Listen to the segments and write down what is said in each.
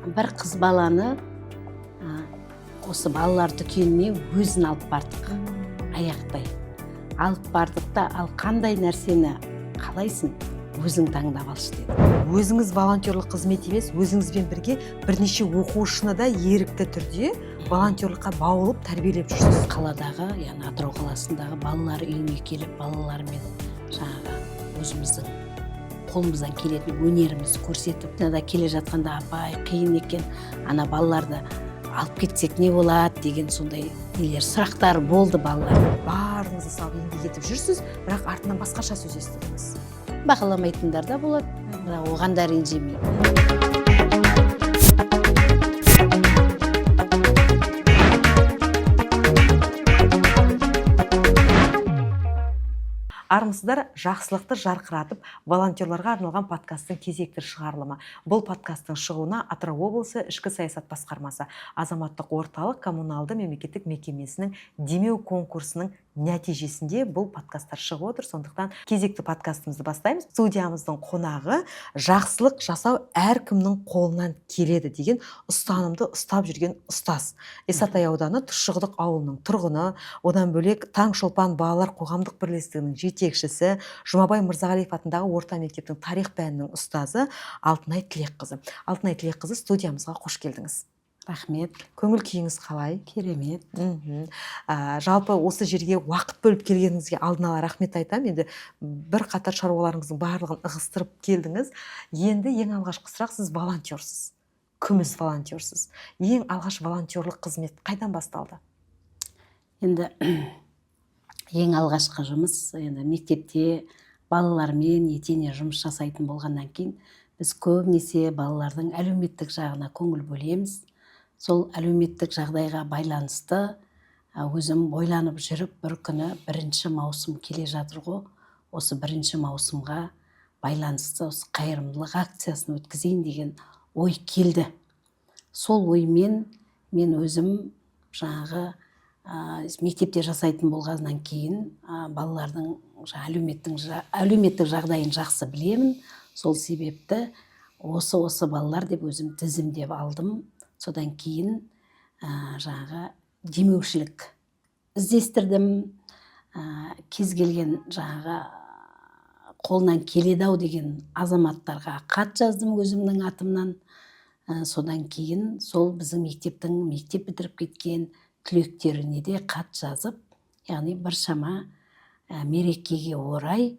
Бір қыз баланы осы балалар дүкеніне өзін алып бардық, аяқтай алып бардық та, ал қандай нәрсені қалайсың, өзің таңдап алшы деді. Өзіңіз волонтерлық қызмет емес, өзіңізбен бірге бірнеше оқушыны да ерікті түрде волонтерлыққа баулып, тәрбиелеп жүрсіз. Қаладағы, яғни Атырау қаласындағы балалар үйіне келіп, балалармен жаңағы өзіміздің қолымыздан келетін өнерімізді көрсетіп, мынада келе жатқанда: «Апай, қиын екен, ана балаларды алып кетсек не болады?» деген сондай нелер, сұрақтар болды балалар. Барыңызды салып еңбек етіп жүрсіз, бірақ артынан басқаша сөз естідіңіз. Бағаламайтындар да болады, бірақ оған да ренжімеймін. Армысыздар, жақсылықты жарқыратып, волонтерларға арналған подкасттың кезекті шығарылымы. Бұл подкасттың шығуына Атырау облысы ішкі саясат басқармасы азаматтық орталық коммуналды мемлекеттік мекемесінің демеу конкурсының нәтижесінде бұл подкасттар шығып отыр. Сондықтан кезекті подкастымызды бастаймыз. Студиямыздың қонағы жақсылық жасау әркімнің қолынан келеді деген ұстанымды ұстап жүрген ұстаз. Исатай ауданы Тұщықұдық ауылының тұрғыны, одан бөлек Таңшолпан балалар қоғамдық бірлестігінің жетекшісі, Жұмабай Мырзағалиев атындағы орта мектептің тарих пәнінің ұстазы Алтынай Тілекқызы. Алтынай Тілекқызы, студиямызға қош келдіңіз. Рахмет. Көңіл күйіңіз қалай? Керемет. Жалпы осы жерге уақыт бөліп келгеніңізге алдын ала рахмет айтамын. Енді бір қатар шаруаларыңыздың барлығын ығыстырып келдіңіз. Енді ең алғашқы сұрақ: сіз волонтерсіз, күміс волонтерсіз. Ең алғаш волонтерлық қызмет қайдан басталды? Енді ең алғашқы жұмыс, енді мектепте балалармен етене жұмыс жасайтын болғаннан кейін, біз көбінесе балалардың әлеуметтік жағына көңіл бөлеміз. Сол әлеуметтік жағдайға байланысты өзім ойланып жүріп, бір күні 1 маусым келе жатыр ғой, осы 1 маусымға байланысты осы қайырымдылық акциясын өткізейін деген ой келді. Сол оймен мен өзім жаңағы мектепте жасайтын болғаннан кейін балалардың жаңа әлеуметтік жағдайын жақсы білемін. Сол себепті осы балалар деп өзім тізімдеп алдым. Содан кейін жаңағы демеушілік іздестірдім. Кез келген жаңағы қолынан келеді ау деген азаматтарға хат жаздым өзімнің атымнан. Содан кейін сол біздің мектептің мектеп бітіріп кеткен түлектеріне де хат жазып, яғни біршама мерекеге орай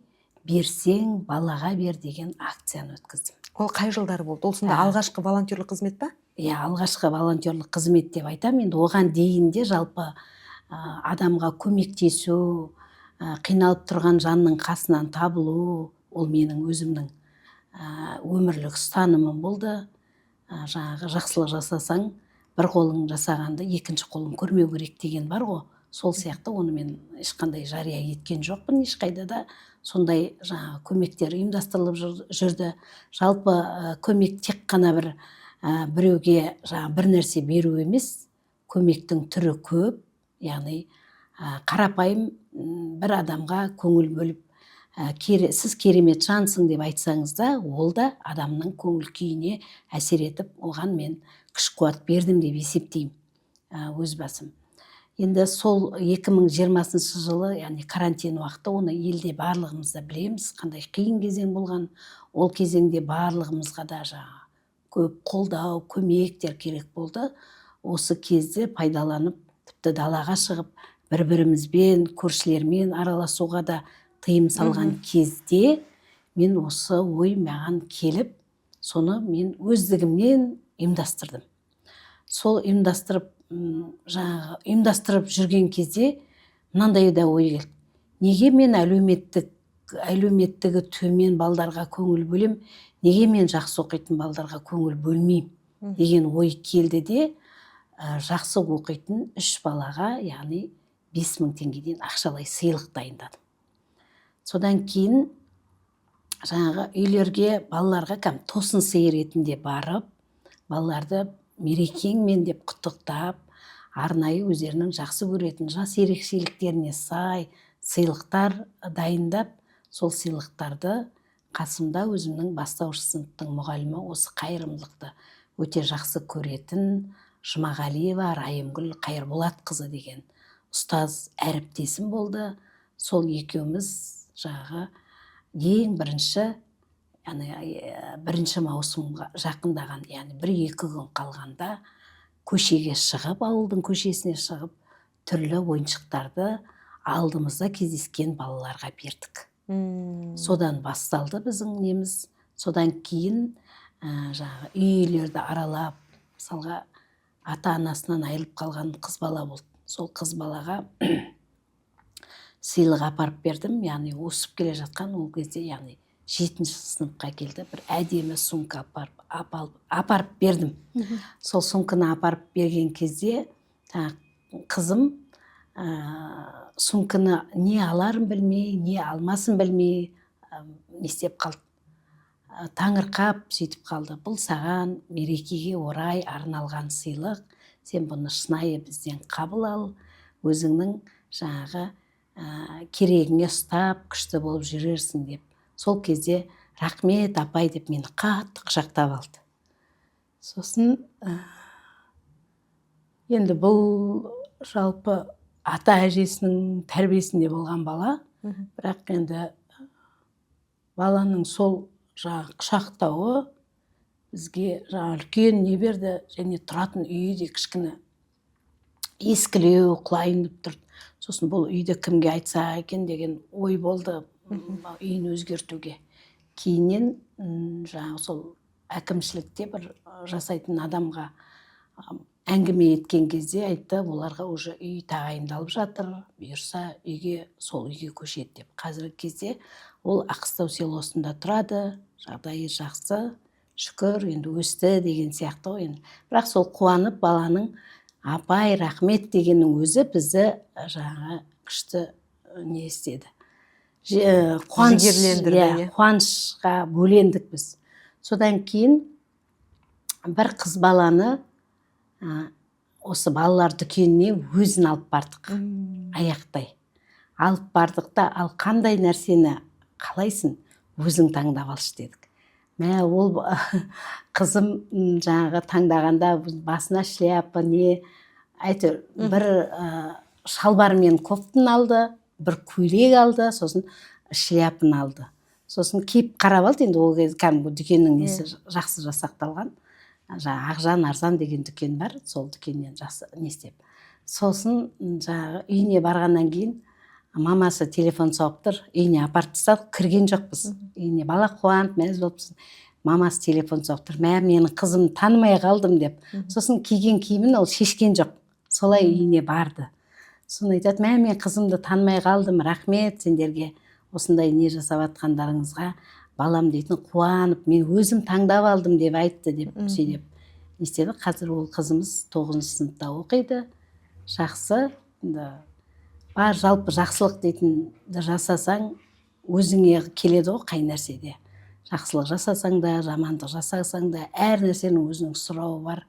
«Берсең, балаға бер» деген акцияны өткіздім. Ол қай жылдары болды? Ол сонда алғашқы волонтерлік қызмет па? Иә, алғашқы волонтерлік қызмет деп айтамын. Енді оған дейін де жалпы адамға көмектесу, қиналып тұрған жанның қасынан табылу, ол менің өзімнің өмірлік ұстанымым болды. Жаңағы жақсылық жасасаң, бір қолың жасағанды екінші қолың көрмеу керек деген бар ғой, сол сияқты. Оны мен ешқандай жария еткен жоқпын ешқайда да. Сондай жаңағы көмектер ұйымдастырылып жүрді. Жалпы көмек тек қана бір біреуге жаңа бір нәрсе беру емес, көмектің түрі көп. Яғни қарапайым бір адамға көңіл бөліп, «Сіз керемет жансың» деп айтсаңыз да, ол да адамның көңіл күйіне әсер етіп, оған мен күш қуат бердім деп есептеймін өз басым. Енді сол 2020 жылы, яғни карантин уақыты, оны елде барлығымыз да білеміз, қандай қиын кезең болған. Ол кезеңде барлығымызға да жаңағы көп қолдау, көмектер керек болды. Осы кезде пайдаланып, тіпті далаға шығып, бір бірімізбен, көршілермен араласуға да тыйым салған кезде, мен осы ой маған келіп, соны мен өздігімнен ұйымдастырдым. Сол ұйымдастырып, жаңағы ұйымдастырып жүрген кезде мынандай да ой келді: неге мен әлеуметтігі төмен балдарға көңіл бөлем, неге мен жақсы оқитын балдарға көңіл бөлмеймін деген ой келді де, жақсы оқитын үш балаға, яғни 5000 теңгеден ақшалай сыйлық дайындадым. Содан кейін жаңағы үйлерге балаларға кәдімгі тосын сый ретінде барып, балаларды мерекеңмен деп құттықтап, арнайы өздерінің жақсы көретін жас ерекшеліктеріне сай сыйлықтар дайындап, сол сыйлықтарды қасымда өзімнің бастауыш сыныптың мұғалімі осы қайырымдылықты Өте жақсы көретін Жұмағалиева Райымгүл Қайырболатқызы деген ұстаз әріптесім болды. Сол екеуміз жаңағы ең бірінші, яғни 1 маусымға жақындаған, яғни 1-2 күн қалғанда көшеге шығып, ауылдың көшесіне шығып, түрлі ойыншықтарды алдымызда кездескен балаларға бердік. Содан басталды біздің неміз. Содан кейін жаңағы үй үйлерді аралап, мысалға, ата анасынан айырылып қалған қыз бала болды. Сол қыз балаға сыйлық апарып бердім. Яғни өсіп келе жатқан ол кезде, яғни жетінші сыныпқа келді, бір әдемі сумка апарып бердім. Сол сумканы апарып берген кезде жаңағы қызым сумканы не аларын білмей, не алмасын білмей, не істеп қалды. Таңырқап сөйтіп қалды. «Бұл саған мерекеге орай арналған сыйлық. Сен бұны шынайы бізден қабыл ал, өзіңнің жаңағы керегіңе ұстап, күшті болып жүрерсің», – деп. Сол кезде «Рахмет, апай», – деп мені қатты құшақтап алды. Сосын енді бұл жалпы ата әжесінің тәрбиесінде болған бала. Бірақ енді баланың сол жаңағы құшақтауы бізге жаңағы үлкен не берді. Және тұратын үйі де кішкене ескілеу, құлайын деп тұрды. Сосын бұл үйді кімге айтса екен деген ой болды, үйін өзгертуге. Кейіннен жаңағы сол әкімшілікте бір жасайтын адамға әңгіме еткен кезде айтты, оларға уже үй тағайындалып жатыр, бұйырса, үйге, сол үйге көшеді деп. Қазіргі кезде ол Аққыстау селосында тұрады, жағдайы жақсы, шүкір, енді өсті деген сияқты ғой енді. Бірақ сол қуанып баланың «Апай, рахмет» дегеннің өзі бізді жаңағы күшті не істеді. Қуаныш. Жігерлендірді, иә, иә. Қуанышқа бөлендік біз. Содан кейін бір қыз баланы осы балалар дүкеніне өзін алып бардық. Аяқтай алып бардық та, «Ал қандай нәрсені қалайсың, өзің таңдап алшы», – дедік. Мә, ол қызым жаңағы таңдағанда басына шляпа не, әйтеуір бір шалбар мен кофтаны алды, бір көйлек алды, сосын шляпаны алды. Сосын киіп қарап алды. Енді ол кез кәдімгі дүкеннің несі жақсы жасақталған, жаңағы Ақжан арзан деген дүкен бар, сол дүкеннен жақсы не істеп. Сосын жаңағы үйіне барғаннан кейін мамасы телефон соғып тұр. Үйіне апарып тастадық, кірген жоқпыз үйіне. Бала қуанып, мәз болып. Сосын мамасы телефон соғып тұр: «Мә, менің қызым танымай қалдым», – деп. Сосын киген киімін ол шешкен жоқ, солай үйіне барды. Соны айтады: «Мә, мен қызымды танымай қалдым, рахмет сендерге осындай не жасап жатқандарыңызға, балам дейтін қуанып, мен өзім таңдап алдым деп айтты», – деп. Сөйлеп не істеді. Қазір ол қызымыз тоғызыншы сыныпта оқиды, жақсы. Енді бар, жалпы жақсылық дейтінді жасасаң, өзіңе келеді ғой. Қай нәрседе жақсылық жасасаң да, жамандық жасасаң да, әр нәрсенің өзінің сұрауы бар.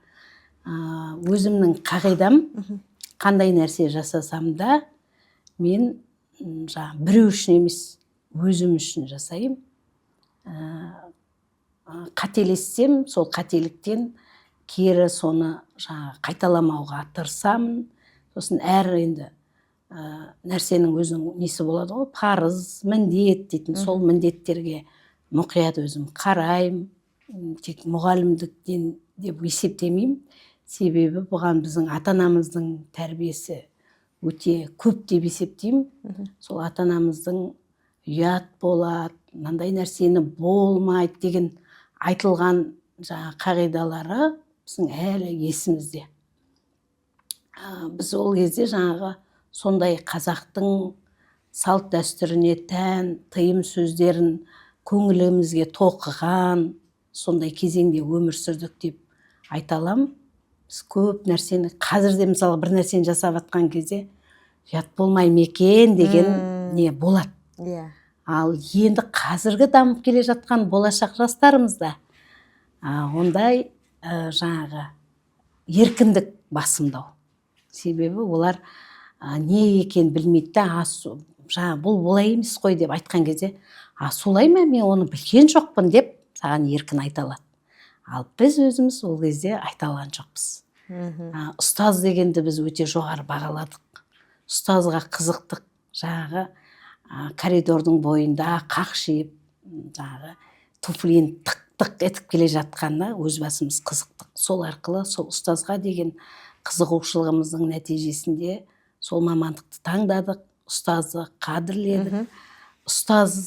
Өзімнің қағидам: қандай нәрсе жасасам да, мен жаңағы біреу үшін емес, өзім үшін жасаймын. Қателессем, сол қателіктен кері соны жаңағы қайталамауға тырысамын. Сосын әр енді нәрсенің өзінің несі болады ғой, парыз, міндет дейтін. Сол міндеттерге мұқият өзім қараймын. Тек мұғалімдіктен деп есептемеймін, себебі бұған біздің ата анамыздың тәрбиесі өте көп деп есептеймін. Сол ата анамыздың «Ұят болады, мынандай нәрсені болмайды» деген айтылған жаңағы қағидалары біздің әлі есімізде. Біз ол кезде жаңағы сондай қазақтың салт дәстүріне тән тыйым сөздерін көңілімізге тоқыған сондай кезеңде өмір сүрдік деп айта аламын. Біз көп нәрсені қазір де, мысалы, бір нәрсені жасап жатқан кезде ұят болмай ма екен деген не болады. Ал енді қазіргі дамып келе жатқан болашақ жастарымызда ондай жаңағы еркіндік басымдау, себебі олар не екенін білмейді да. Жаңағы «Бұл олай емес қой» деп айтқан кезде, «А, солай ма, мен оны білген жоқпын» деп саған еркін айта алады. Ал біз өзіміз ол кезде айта алған жоқпыз. Ұстаз дегенді біз өте жоғары бағаладық, ұстазға қызықтық. Жаңағы коридордың бойында қақшиып, жаңағы туфлиін тық тық етіп келе жатқанына өз басымыз қызықтық. Сол арқылы, сол ұстазға деген қызығушылығымыздың нәтижесінде сол мамандықты таңдадық, ұстазды қадірледік. Ұстаз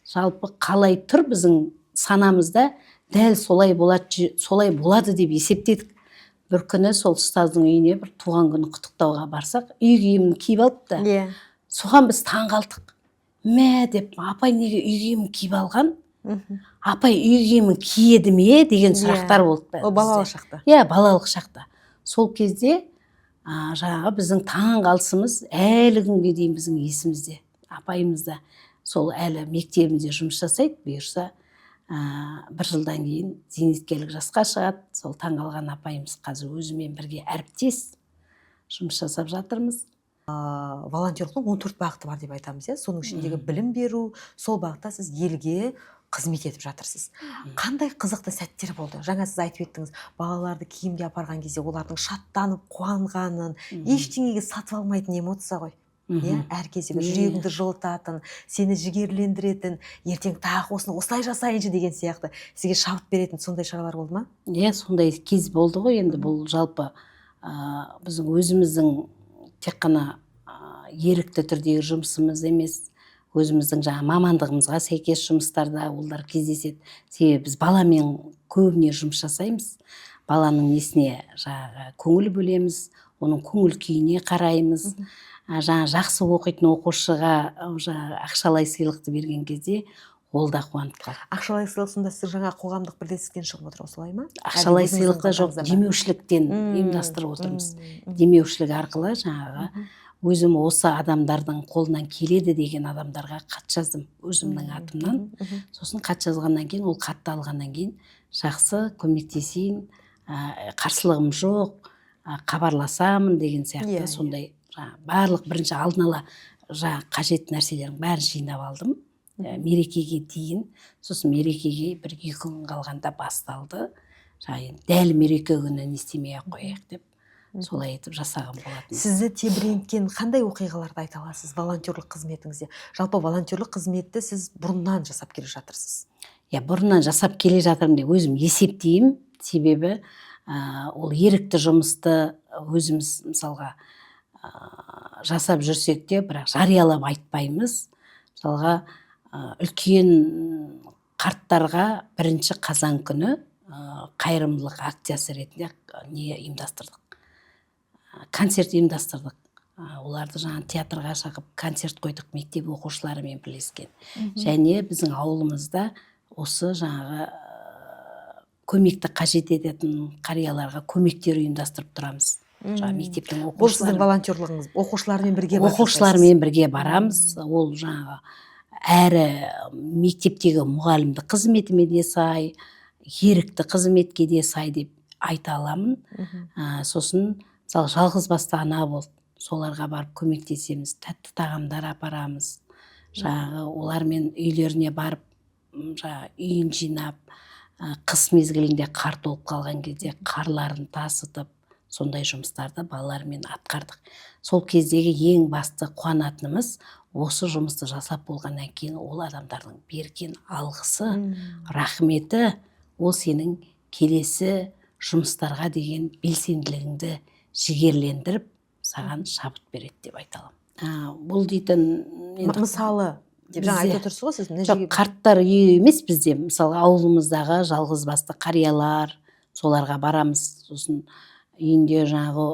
жалпы қалай тұр біздің санамызда, дәл солай болады, солай болады деп есептедік. Бір күні сол ұстаздың үйіне бір туған күнін құттықтауға барсақ, үй киімін киіп алыпты. Соған біз таң қалдық. Мә деп, апай неге үй киімін киіп алған, апай үй киімін киеді ме деген сұрақтар болды Ол бізде. балалық шақта. Иә, балалық шақта. Сол кезде жаңағы біздің таң қалысымыз әлі күнге дейін біздің есімізде. Апайымыз да сол әлі мектебінде жұмыс жасайды. Бұйырса, бір жылдан кейін зейнеткерлік жасқа шығады. Сол таңғалған апайымыз қазір өзімен бірге әріптес жұмыс жасап жатырмыз. Волонтерлықтың 14 бағыты бар деп айтамыз, иә. Соның ішіндегі білім беру, сол бағытта сіз елге қызмет етіп жатырсыз. Қандай қызықты сәттер болды? Жаңа сіз айтып еттіңіз, балаларды киімге апарған кезде олардың шаттанып қуанғанын, ештеңеге сатып алмайтын эмоция ғой, иә, әр кезде бір жүрегіңді жылытатын, сені жігерлендіретін, ертең тағы осыны осылай жасайыншы деген сияқты сізге шабыт беретін сондай шаралар болды ма? Иә, сондай кез болды ғой енді. Бұл жалпы біздің өзіміздің тек қана ерікті түрдегі жұмысымыз емес, өзіміздің жаңа мамандығымызға сәйкес жұмыстарда олар кездеседі. Себебі біз баламен көбіне жұмыс жасаймыз, баланың несіне жаңағы көңіл бөлеміз, оның көңіл күйіне қараймыз. Жаңа жақсы оқитын оқушыға жаңағы ақшалай сыйлықты берген кезде ол да қуанып қалды. Ақшалай сыйлық сонда сіз жаңа қоғамдық бірлестіктен шығып отыр ғой, солай ма? Ақшалай Әлде өзіңіздің сыйлықты жоқ, қалтаңыздан ба? демеушіліктен ұйымдастырып отырмыз. Демеушілік арқылы жаңағы өзім осы адамдардың қолынан келеді деген адамдарға хат жаздым өзімнің атымнан. Сосын хат жазғаннан кейін, ол хатты алғаннан кейін, жақсы, көмектесейін, қарсылығым жоқ, хабарласамын деген сияқты. Иә, иә. Сондай жаңағы барлық бірінші алдын ала жаңағы қажетті нәрселердің бәрін жинап алдым мерекеге дейін. Сосын мерекеге 1-2 күн қалғанда басталды. Жаңағы енді дәл мереке күні не істемей ақ қояйық деп, солай етіп жасаған болатын. Сізді тебіренткен қандай оқиғаларды айта аласыз волонтерлік қызметіңізде? Жалпы волонтерлік қызметті сіз бұрыннан жасап келе жатырсыз. Иә, бұрыннан жасап келе жатырмын деп өзім есептеймін. Себебі ол ерікті жұмысты өзіміз мысалға жасап жүрсек те, бірақ жариялап айтпаймыз. Мысалға, үлкен қарттарға 1 қазан күні қайырымдылық акциясы ретінде не ұйымдастырдық, концерт ұйымдастырдық. Оларды жаңа театрға шақырып, концерт қойдық мектеп оқушыларымен бірлескен. Және біздің ауылымызда осы жаңағы көмекті қажет ететін қарияларға көмектер ұйымдастырып тұрамыз, жаңағы мектептің Бұл сіздің оқушылары. волонтерлығыңыз, оқушылармен бірге барып Оқушылармен бірге барамыз. Ол жаңағы әрі мектептегі мұғалімдік қызметіме де сай, ерікті қызметке де сай деп айта аламын. жасайсыз. Сосын мысалы, жалғыз басты ана болды, соларға барып көмектесеміз, тәтті тағамдар апарамыз. Жаңағы олармен үйлеріне барып, жаңағы үйін жинап, қыс мезгілінде қар толып қалған кезде қарларын тасытып, сондай жұмыстарды балалармен атқардық. Сол кездегі ең басты қуанатынымыз, осы жұмысты жасап болғаннан кейін ол адамдардың берген алғысы, рахметі, ол сенің келесі жұмыстарға деген белсенділігіңді жігерлендіріп, саған шабыт береді деп айта аламын. Бұл дейтін енді Мысалы деп жаңа бізде- айтып отырсыз ғой сіз мына Жоқ, жерге. қарттар үйі емес бізде. Мысалы, ауылымыздағы жалғыз басты қариялар, соларға барамыз. Сосын үйінде жаңағы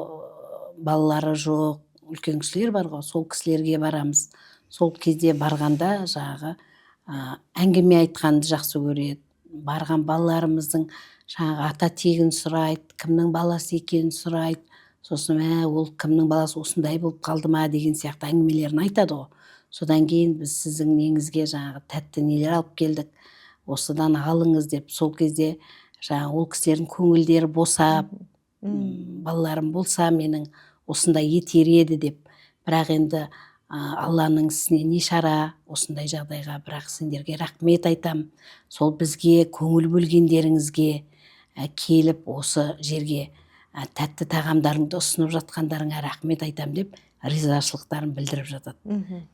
балалары жоқ үлкен кісілер бар ғой, сол кісілерге барамыз. Сол кезде барғанда жаңағы әңгіме айтқанды жақсы көреді. Барған балаларымыздың жаңағы ата тегін сұрайды, кімнің баласы екенін сұрайды. Сосын мә, ол кімнің баласы, осындай болып қалды ма деген сияқты әңгімелерін айтады ғой. Содан кейін біз сіздің неңізге жаңағы тәтті нелер алып келдік, осыдан алыңыз деп, сол кезде жаңағы ол кісілердің көңілдері босап, балаларым болса менің осындай етер еді деп. Бірақ енді Алланың ісіне не шара осындай жағдайға. Бірақ сендерге рахмет айтам, сол бізге көңіл бөлгендеріңізге. Келіп осы жерге тәтті тағамдарыңды ұсынып жатқандарыңа рахмет айтамын деп ризашылықтарын білдіріп жатады.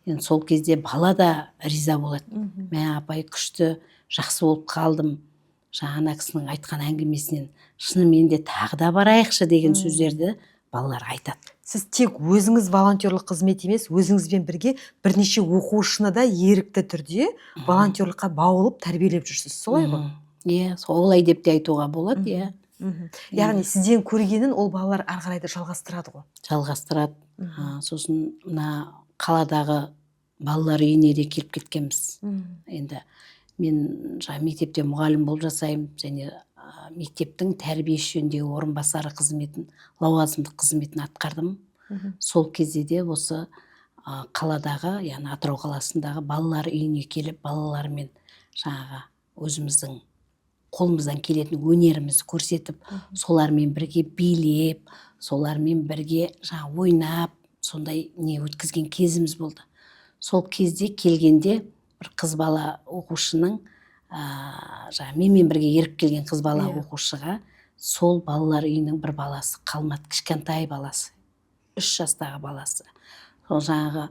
Енді сол кезде бала да риза болады. Мә, апай, күшті, жақсы болып қалдым, жаңа ана кісінің айтқан әңгімесінен шынымен де тағы да барайықшы деген сөздерді балалар айтады. Сіз тек өзіңіз волонтерлық қызмет емес, өзіңізбен бірге бірнеше оқушыны да ерікті түрде волонтерлыққа баулып, тәрбиелеп жүрсіз, солай ғой? Иә, солай деп те айтуға болады, иә. Яғни сізден көргенін ол балалар ары қарай да жалғастырады ғой. Жалғастырады. Сосын мына қаладағы балалар үйіне де келіп кеткенбіз. Енді мен жаңа мектепте мұғалім болып жасаймын және мектептің тәрбие жөніндегі орынбасары қызметін, лауазымдық қызметін атқардым. Сол кезде де осы қаладағы, яғни Атырау қаласындағы балалар үйіне келіп, балалармен жаңағы өзіміздің қолымыздан келетін өнерімізді көрсетіп, солармен бірге билеп, солармен бірге жаңа ойнап, сондай не өткізген кезіміз болды. Сол кезде келгенде бір қыз бала оқушының, жаңа менімен бірге еріп келген қыз бала оқушыға сол балалар үйінің бір баласы қалмады, кішкентай баласы, 3 жастағы баласы. Сол жаңағы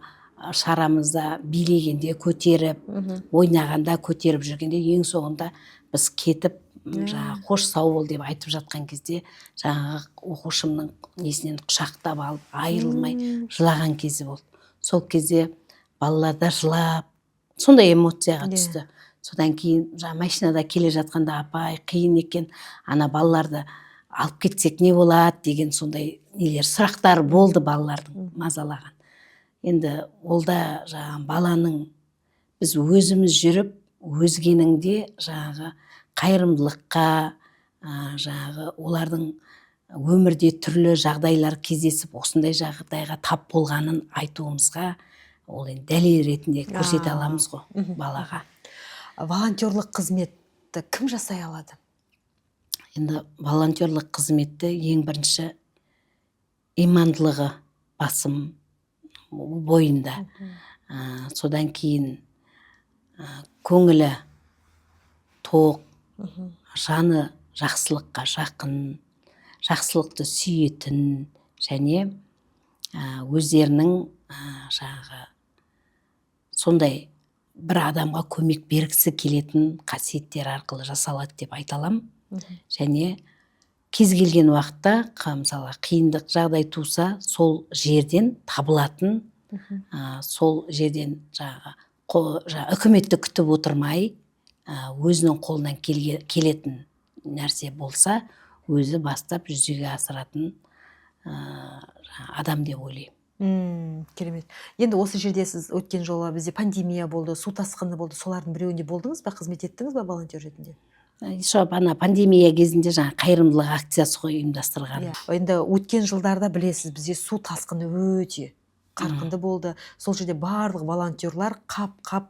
шарамызда билегенде көтеріп, ойнағанда көтеріп жүргенде, ең соңында біз кетіп, жаңағы қош, сау бол деп айтып жатқан кезде жаңағы оқушымның несінен құшақтап алып, айырылмай жылаған кезі болды. Сол кезде балалар да жылап, сондай эмоцияға түсті. Содан кейін жаңа машинада келе жатқанда: «Апай, қиын екен, ана балаларды алып кетсек не болады?» деген сондай нелер, сұрақтар болды балалардың мазалаған. Енді ол да жаңағы баланың, біз өзіміз жүріп өзгенің де жаңағы қайырымдылыққа, жаңағы олардың өмірде түрлі жағдайлар кездесіп, осындай жағдайға тап болғанын айтуымызға ол енді дәлел ретінде көрсете аламыз ғой балаға. Волонтерлық қызметті кім жасай алады? Енді волонтерлық қызметті ең бірінші имандылығы басым бойында, содан кейін көңілі тоқ, жаны жақсылыққа жақын, жақсылықты сүйетін және өздерінің жаңағы сондай бір адамға көмек бергісі келетін қасиеттер арқылы жасалады деп айта аламын. Және кез келген уақытта, мысалға, қиындық жағдай туса, сол жерден табылатын, сол жерден жаңағы жаңағы үкіметті күтіп отырмай, өзінің қолынан келетін нәрсе болса, өзі бастап жүзеге асыратын жаңағы адам деп ойлаймын. Керемет. Енді осы жерде сіз өткен жолы бізде пандемия болды, су тасқыны болды, солардың біреуінде болдыңыз ба, қызмет еттіңіз ба волонтер ретінде? Сол ана пандемия кезінде жаңағы қайырымдылық акциясы ғой ұйымдастырған. Иә. Енді өткен жылдарда білесіз, бізде су тасқыны өте қарқынды болды. Сол жерде барлық волонтерлар қап қап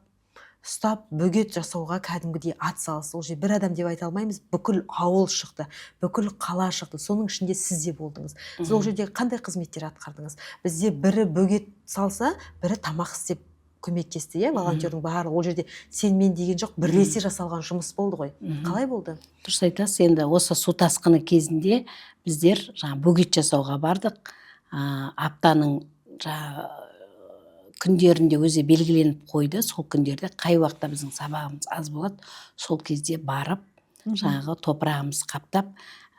ұстап, бөгет жасауға кәдімгідей ат салысты. Ол жерде бір адам деп айта алмаймыз, бүкіл ауыл шықты, бүкіл қала шықты. Соның ішінде сіз де болдыңыз. Сіз ол жерде қандай қызметтер атқардыңыз? Бізде бірі бөгет салса, бірі тамақ істеп көмектесті, иә. Волонтердің барлығы ол жерде сен мен деген жоқ, бірлесе жасалған жұмыс болды ғой. Қалай болды? Дұрыс айтасыз. Енді осы су тасқыны кезінде біздер жаңа бөгет жасауға бардық. Аптаның жаңағы күндерінде өзі белгіленіп қойды. Сол күндерде қай уақытта біздің сабағымыз аз болады, сол кезде барып, жаңағы топырағымызды қаптап,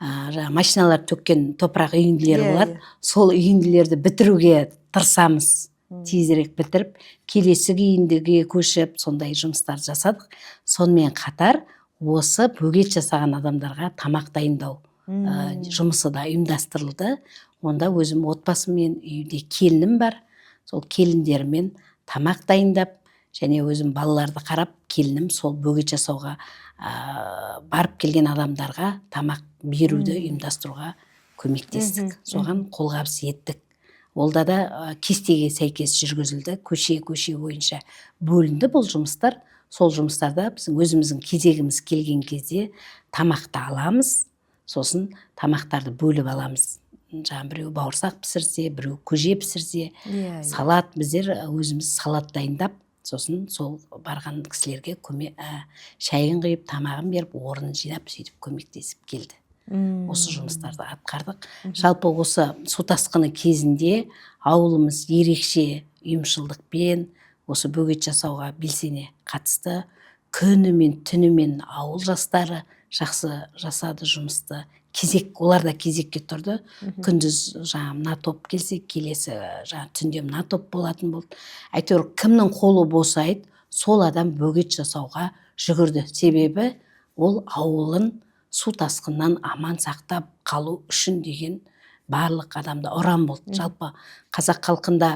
жаңағы машиналар төккен топырақ үйінділері болады, сол үйінділерді бітіруге тырысамыз. Тезірек бітіріп, келесі үйіндіге көшіп, сондай жұмыстар жасадық. Сонымен қатар осы бөгет жасаған адамдарға тамақ дайындау жұмысы да ұйымдастырылды. Онда өзім отбасыммен, үйде келінім бар, сол келіндеріммен тамақ дайындап және өзім балаларды қарап, келінім сол бөгет жасауға барып келген адамдарға тамақ беруді ұйымдастыруға көмектестік. Соған қолғабыс еттік. Олда да кестеге сәйкес жүргізілді. Көше көше бойынша бөлінді бұл жұмыстар. Сол жұмыстарда біздің өзіміздің кезегіміз келген кезде тамақты аламыз, сосын тамақтарды бөліп аламыз. Жаңағы біреу бауырсақ пісірсе, біреу көже пісірсе, иә иә. салат, біздер өзіміз салат дайындап, сосын сол барған кісілерге шайын құйып, тамағын беріп, орнын жинап, сөйтіп көмектесіп келді. Осы жұмыстарды атқардық. Жалпы осы су тасқыны кезінде ауылымыз ерекше ұйымшылдықпен осы бөгет жасауға белсене қатысты. Күнімен түнімен ауыл жастары жақсы жасады жұмысты. Кезек, олар да кезекке тұрды. Күндіз жаңа мына топ келсе, келесі жаңа түнде мына топ болатын болды. Әйтеуір кімнің қолы босайды, сол адам бөгет жасауға жүгірді. Себебі ол ауылын су тасқыннан аман сақтап қалу үшін деген барлық адамда ұран болды. Жалпы қазақ халқында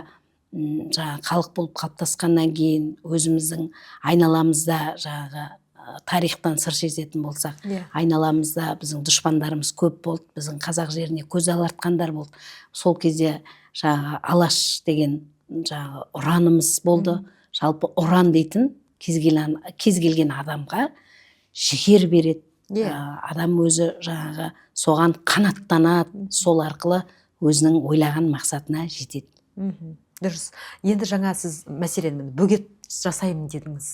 жаңағы халық болып қалыптасқаннан кейін өзіміздің айналамызда жаңағы тарихтан сыр шертетін болсақ, айналамызда біздің дұшпандарымыз көп болды, біздің қазақ жеріне көз алартқандар болды. Сол кезде жаңағы Алаш деген жаңағы ұранымыз болды. Жалпы ұран дейтін кез келген адамға жігер береді. Адам өзі жаңағы соған қанаттанады, сол арқылы өзінің ойлаған мақсатына жетеді. Дұрыс. Енді жаңа сіз, мәселен, міне, бөгет жасаймын дедіңіз.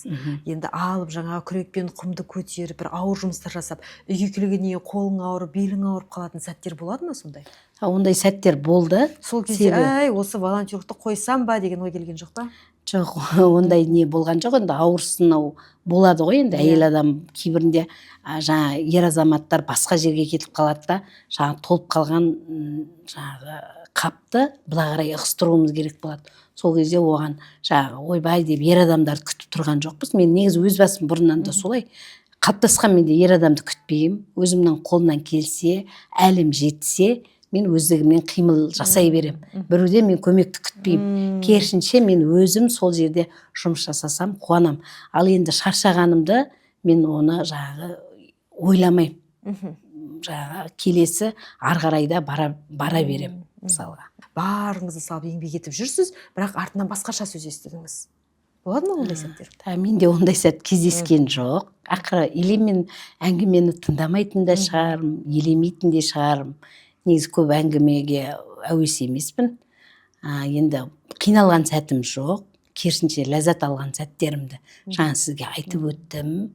Енді алып жаңағы күрекпен құмды көтеріп, бір ауыр жұмыстар жасап, үйге келгеннен кейін қолың ауырып, белің ауырып қалатын сәттер болады ма сондай? Ондай сәттер болды. Сол кезде Себебі- әй, осы волонтерлікті қойсам ба деген ой келген жоқ па? Жоқ, ондай не болған жоқ. Енді ауырсыну болады ғой енді. Әйел адам кейбірінде жаңа ер азаматтар басқа жерге кетіп қалады да, жаңа толып қалған жаңағы қапты былай қарай ығыстыруымыз керек болады. Сол кезде оған жаңағы ойбай деп ер адамдарды күтіп тұрған жоқпыз. Мен негізі өз басым бұрыннан да солай қалыптасқан, менде ер адамды күтпеймін. Өзімнің қолымнан келсе, әлім жетсе, мен өздігімнен қимыл жасай беремін. Біреуден мен көмекті күтпеймін. Керісінше, мен өзім сол жерде жұмыс жасасам, қуанамын. Ал енді шаршағанымды мен оны жаңағы ойламаймын. Жаңағы келесі ары қарай да бара беремін мысалға. Барыңызды салып еңбек етіп жүрсіз, бірақ артынан басқаша сөз естідіңіз. Болады ма ондай сәттер? Та, менде ондай сәт кездескен жоқ ақыры. Или мен әңгімені тыңдамайтын да шығармын, елемейтін де шығармын. Негізі көп әңгімеге әуес емеспін. Енді қиналған сәтім жоқ, керісінше ләззат алған сәттерімді жаңа сізге айтып өттім.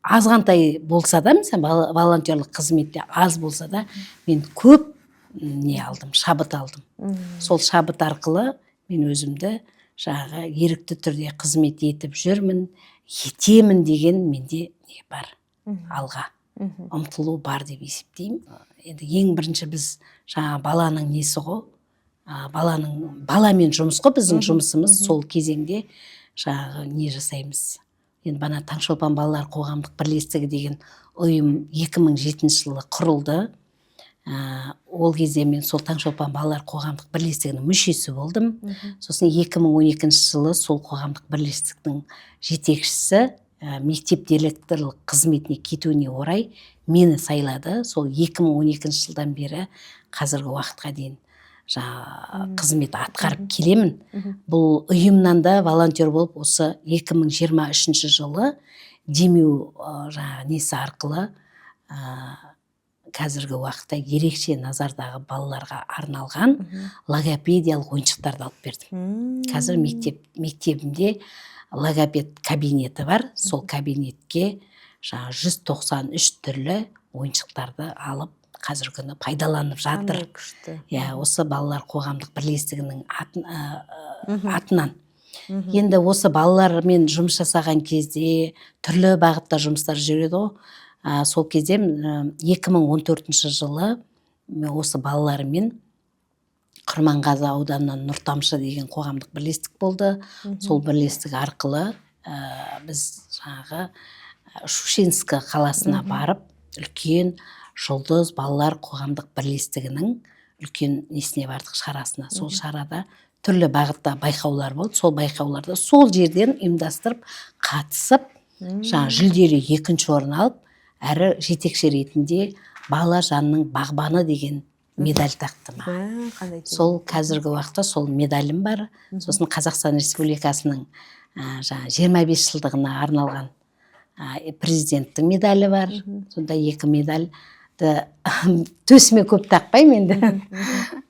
Азғантай болса да, мысалы, волонтерлік қызметте аз болса да, мен көп не алдым, шабыт алдым. Сол шабыт арқылы мен өзімді жаңағы ерікті түрде қызмет етіп жүрмін, етемін деген менде не бар, алға ұмтылу бар деп есептеймін. Енді ең бірінші біз жаңа баланың несі ғой, баланың, баламен жұмыс қой біздің жұмысымыз. Сол кезеңде жаңағы не жасаймыз? Енді бана «Таңшолпан» балалар қоғамдық бірлестігі деген ұйым 2007 жылы құрылды. Ол кезде мен сол «Таңшолпан» балалар қоғамдық бірлестігінің мүшесі болдым. Сосын 2012 жылы сол қоғамдық бірлестіктің жетекшісі мектеп директорлық қызметіне кетуіне орай мені сайлады. Сол 2012 жылдан бері қазіргі уақытқа дейін жаңағы қызмет атқарып келемін. Бұл ұйымнан да волонтер болып, осы 2023 жылы демеу жаңағы несі арқылы қазіргі уақытта ерекше назардағы балаларға арналған логопедиялық ойыншықтарды алып бердім. Қазір мектебімде логопед кабинеті бар. Сол кабинетке жаңағы 193 түрлі ойыншықтарды алып, қазіргі күні пайдаланып жатыр. Қандай күшті. Иә, осы балалар қоғамдық бірлестігінің атынан. Енді осы балалармен жұмыс жасаған кезде түрлі бағытта жұмыстар жүреді ғой. Сол кезде 2014 жылы мен осы балалармен Құрманғазы ауданынан «Нұртамшы» деген қоғамдық бірлестік болды. Сол бірлестік арқылы біз жаңағы Шушинск қаласына барып, үлкен «Жұлдыз» балалар қоғамдық бірлестігінің үлкен несіне бардық, шарасына. Сол шарада түрлі бағытта байқаулар болды. Сол байқауларда сол жерден ұйымдастырып, қатысып, жаңағы жүлделі екінші орын алып, әрі жетекші ретінде «Бала жанның бағбаны» деген медаль тақты маған. Мә, қандай керемет. Сол қазіргі уақытта сол медалім бар. Сосын Қазақстан Республикасының жаңағы 25 жылдығына арналған президенттің медалі бар. Сонда екі медальді төсіме көп тақпаймын енді,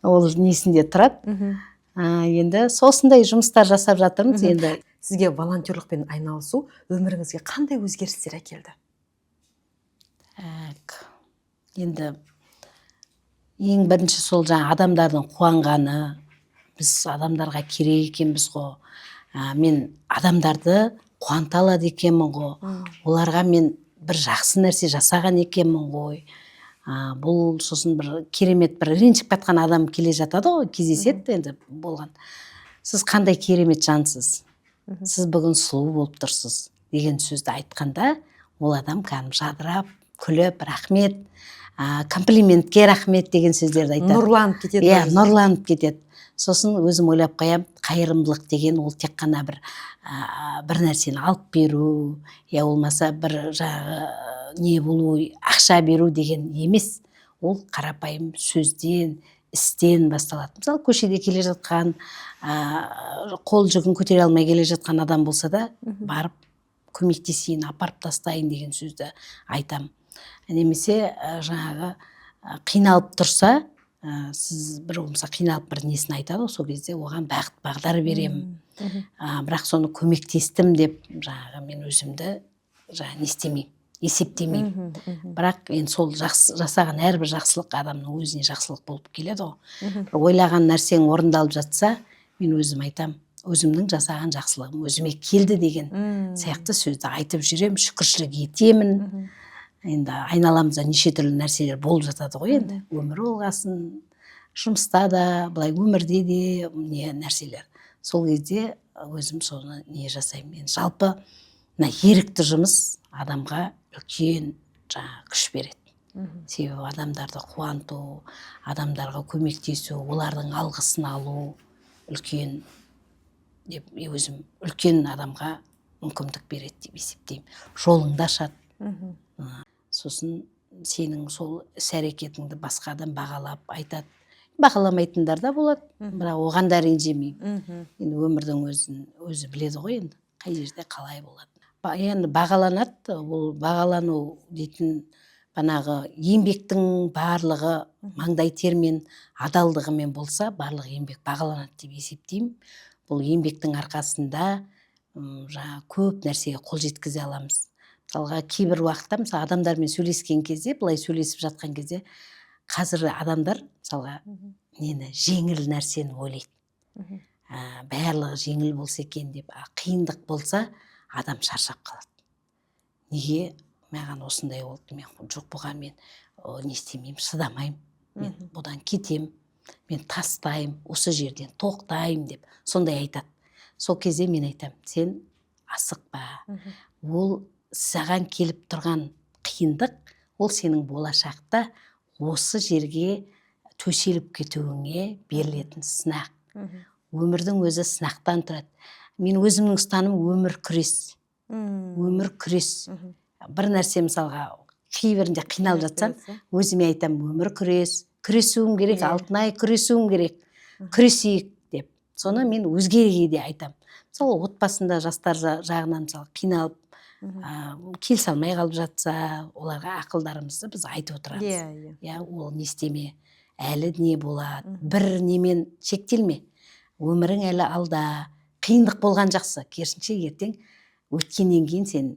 ол несінде тұрады. Енді сосындай жұмыстар жасап жатырмыз енді. Сізге волонтерлықпен айналысу өміріңізге қандай өзгерістер әкелді? Так. Енді ең бірінші сол жаңа адамдардың қуанғаны, біз адамдарға керек екенбіз ғой, мен адамдарды қуанта алады екенмін ғой, оларға мен бір жақсы нәрсе жасаған екенмін ғой. Бұл сосын бір керемет, бір ренжіп кеткен адам келе жатады ғой, кездеседі енді болған. «Сіз қандай керемет жансыз, сіз бүгін сұлу болып тұрсыз», – деген сөзді айтқанда, ол адам кәдімгі жадырап күліп, «Рахмет, комплиментке рахмет» деген сөздерді айтады. Нұрланып кетеді. Иә. Ғой. Нұрланып кетеді. Сосын өзім ойлап қоямын, қайырымдылық деген ол тек қана бір нәрсені алып беру я болмаса бір жаңағы не болу, ақша беру деген емес, ол қарапайым сөзден, істен басталады. Мысалы, көшеде келе жатқан, қол жүгін көтере алмай келе жатқан адам болса да, барып көмектесейін, апарып тастайын деген сөзді айтам. Немесе жаңағы қиналып тұрса, сіз бір болмаса қиналып бір несін айтады ғой, сол кезде оған бағыт бағдар беремін. Бірақ соны көмектестім деп жаңағы мен өзімді жаңағы не істемеймін, есептемеймін. Мхм, мхм, Бірақ енді сол жақсы жасаған әрбір жақсылық адамның өзіне жақсылық болып келеді ғой. Бір ойлаған нәрсең орындалып жатса, мен өзім айтам, өзімнің жасаған жақсылығым өзіме келді деген сияқты сөзді айтып жүремін, шүкіршілік етемін. Енді айналамызда неше түрлі нәрселер болып жатады ғой енді, өмір болғасын, жұмыста да, былай өмірде де не нәрселер, сол кезде өзім соны не жасаймын. Енді жалпы мына ерікті жұмыс адамға үлкен жаңағы күш береді. Себебі адамдарды қуанту, адамдарға көмектесу, олардың алғысын алу үлкен деп өзім үлкен адамға мүмкіндік береді деп есептеймін, жолыңды ашады. Сосын сенің сол іс әрекетіңді басқа адам бағалап айтады, бағаламайтындар да болады, бірақ оған да ренжімеймін. Енді өмірдің өзін өзі біледі ғой енді, қай жерде қалай болады. Енді бағаланады. Ол бағалану дейтін банағы еңбектің барлығы маңдай термен, адалдығымен болса, барлық еңбек бағаланады деп есептеймін. Бұл еңбектің арқасында жаңағы көп нәрсеге қол жеткізе аламыз. Мысалға, кейбір уақытта, мысалы, адамдармен сөйлескен кезде, былай сөйлесіп жатқан кезде, қазір адамдар, мысалға, нені, жеңіл нәрсені ойлайды. Барлығы жеңіл болса екен деп. А қиындық болса, адам шаршап қалады: неге маған осындай болды, мен жоқ, бұған мен не істемеймін, шыдамаймын мен, бұдан кетем, мен тастаймын, осы жерден тоқтаймын деп сондай айтады. Сол кезде мен айтамын: сен асықпа, ол саған келіп тұрған қиындық, ол сенің болашақта осы жерге төселіп кетуіңе берілетін сынақ. Өмірдің өзі сынақтан тұрады. Мен өзімнің ұстанымым: өмір күрес. Өмір күрес. Бір нәрсе, мысалға, кейбірінде қиналып жатсам, өзіме айтамын: өмір күрес, күресуім керек. Алтынай, күресуім керек, күресейік деп. Соны мен өзгеге де айтамын. Мысалы, отбасында жастар жағынан, мысалы, қиналып, келісе алмай қалып жатса, оларға ақылдарымызды біз айтып отырамыз. иә иә Иә, ол не істеме, әлі не болады, бір немен шектелме, өмірің әлі алда. Қиындық болған жақсы, керісінше, ертең өткеннен кейін сен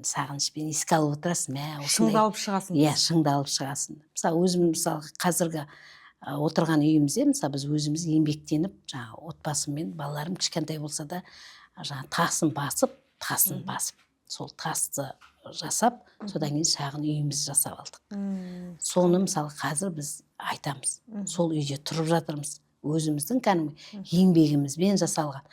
сағынышпен еске алып отырасың: мә, осындай. Шыңдалып шығасың. Иә, шыңдалып шығасың. Мысалы, өзім, мысалы, қазіргі отырған үйімізде, мысалы, біз өзіміз еңбектеніп, жаңағы отбасыммен, балаларым кішкентай болса да, жаңағы тасын басып, тасын басып, сол тасты жасап, содан кейін шағын үйімізді жасап алдық. Соны, мысалы, қазір біз айтамыз, сол үйде тұрып жатырмыз, өзіміздің кәдімгі еңбегімізбен жасалған.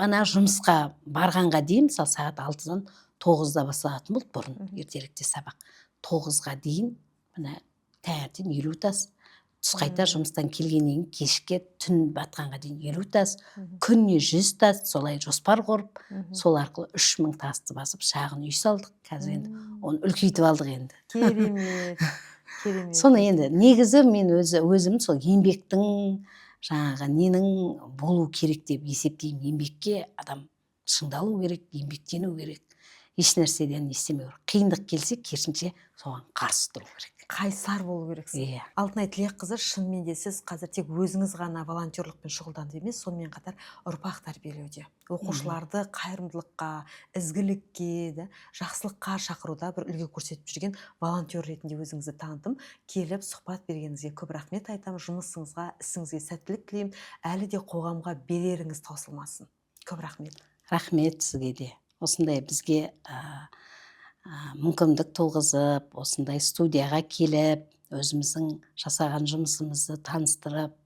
Ана жұмысқа барғанға дейін, мысалы, сағат 6-дан 9-да басталатын болды бұрын ертеректе сабақ, 9-ға дейін мына таңертең 50 тас, түс қайта жұмыстан келгеннен кейін кешке түн батқанға дейін 50 тас, күніне 100 тас, солай жоспар құрып, сол арқылы 3000 тасты басып, шағын үй салдық. Қазір енді оны үлкейтіп алдық енді. Керемет, керемет. Соны енді негізі мен өзі өзім сол еңбектің, жаңағы ненің болу керек деп есептеймін. Еңбекке адам шыңдалу керек, еңбектену керек, еш нәрседен не істемеу керек. Қиындық келсе, керісінше, соған қарсы тұру керек. Қайсар болу керексің. Алтынай Тілекқызы, шынымен де сіз қазір тек өзіңіз ғана волонтерлықпен шұғылданып емес, сонымен қатар ұрпақ тәрбиелеуде, оқушыларды қайырымдылыққа, ізгілікке да, жақсылыққа шақыруда бір үлгі көрсетіп жүрген волонтер ретінде өзіңізді таныдым. Келіп сұхбат бергеніңізге көп рахмет айтамын. Жұмысыңызға, ісіңізге сәттілік тілеймін. Әлі де қоғамға береріңіз таусылмасын. Көп рахмет. Рахмет сізге де, осындай бізге мүмкіндік туғызып, осындай студияға келіп, өзіміздің жасаған жұмысымызды таныстырып,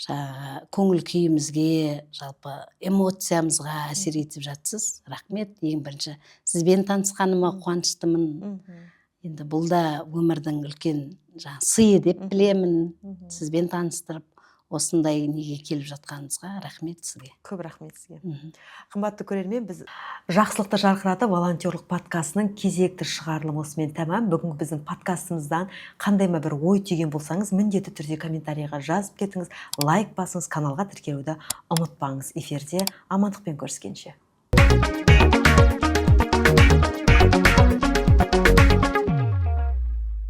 жаңағы көңіл күйімізге, жалпы эмоциямызға әсер етіп жатсыз. Рахмет. Ең бірінші сізбен танысқаныма қуаныштымын. Енді бұл да өмірдің үлкен жаңағы сыйы деп білемін. Сізбен таныстырып, осындай неге келіп жатқаныңызға рахмет сізге. Көп рахмет сізге. Қымбатты көрермен, біз «Жақсылықты жарқыратып» волонтерлық подкастының кезекті шығарылымы осымен тәмам. Бүгінгі біздің подкастымыздан қандай ма бір ой түйген болсаңыз, міндетті түрде комментарийға жазып кетіңіз, лайк басыңыз, каналға тіркелуді ұмытпаңыз. Эфирде амандықпен көріскенше!